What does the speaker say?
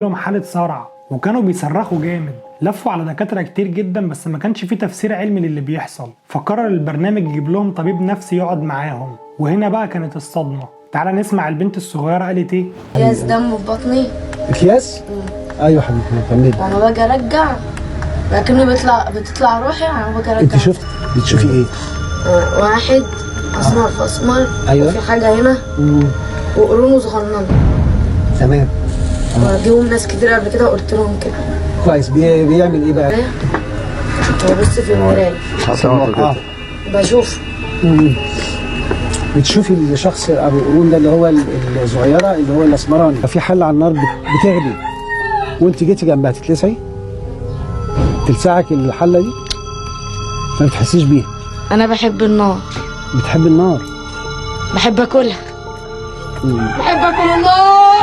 لهم حالة صرع وكانوا بيصرخوا جامد. لفوا على دكاترة كتير جدا بس ما كانش في تفسير علمي للي بيحصل، فقرر البرنامج يجيب لهم طبيب نفسي يقعد معاهم. وهنا بقى كانت الصدمة. تعال نسمع البنت الصغيرة قالت ايه. اكياس دم في بطني. اكياس؟ ايوه حبيبتي كملي. وانا باجي ارجع لكنه بتطلع روحي. انا باجي ارجع. انت شفت بتشوفي ايه؟ واحد اسمر في اسمر. أيوة. وفي حاجة هنا وقرونه صغننه. تمام. وجيهم ناس كتير قبل كده وقلت لهم كده. كويس. بيعمل ايه بقى؟ ببص في المراية بشوف. بتشوفي الشخص ابو قرون ده اللي هو الصغيرة اللي هو الاسمراني في حله على النار بتغلي وانت جيتي جنبها تتلسعي؟ تلسعك الحلة دي؟ ما بتحسيش بيها. انا بحب النار. بتحب النار؟ بحب اكلها. بحب اكل النار.